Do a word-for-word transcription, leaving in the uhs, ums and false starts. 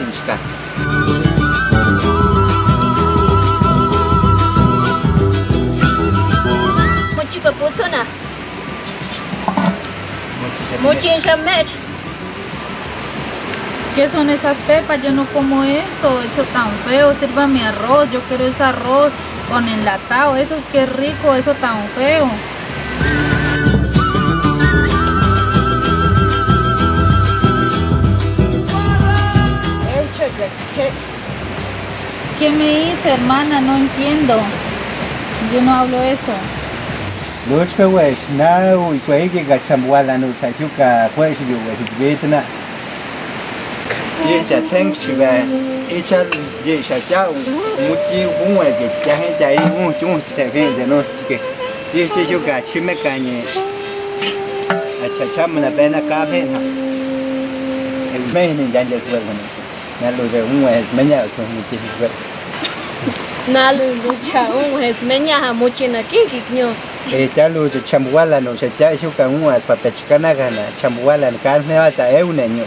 tin chika. Mochi pa putsu na. Mochi en shamech. ¿Qué son esas pepas? Yo no como eso, eso tan feo. Sirva mi arroz, yo quiero ese arroz con enlatado. Eso es que rico, eso tan feo. ¿Qué me dice, hermana? No entiendo. Yo no hablo eso. Luchka wesh, na u ikwe iki ka chambuala nu cha shuka kwesh yu wesh bitna. Ye cha thank you ba. Icha ye cha cha u. Muchi u we ke cha he cha i u chu cha ke je no ke. Ye cha shuka chime kanye. Acha chamna bena ka bena. El me ni janje suel na. Na lu de un wes menya tu muchi suel. Na lu lu cha un wes menya ha muchi na kiki nyo. E cha lu cha chambuala nu cha cha shuka un wes pa pechkana gana chambuala kan me wa ta e un nyo.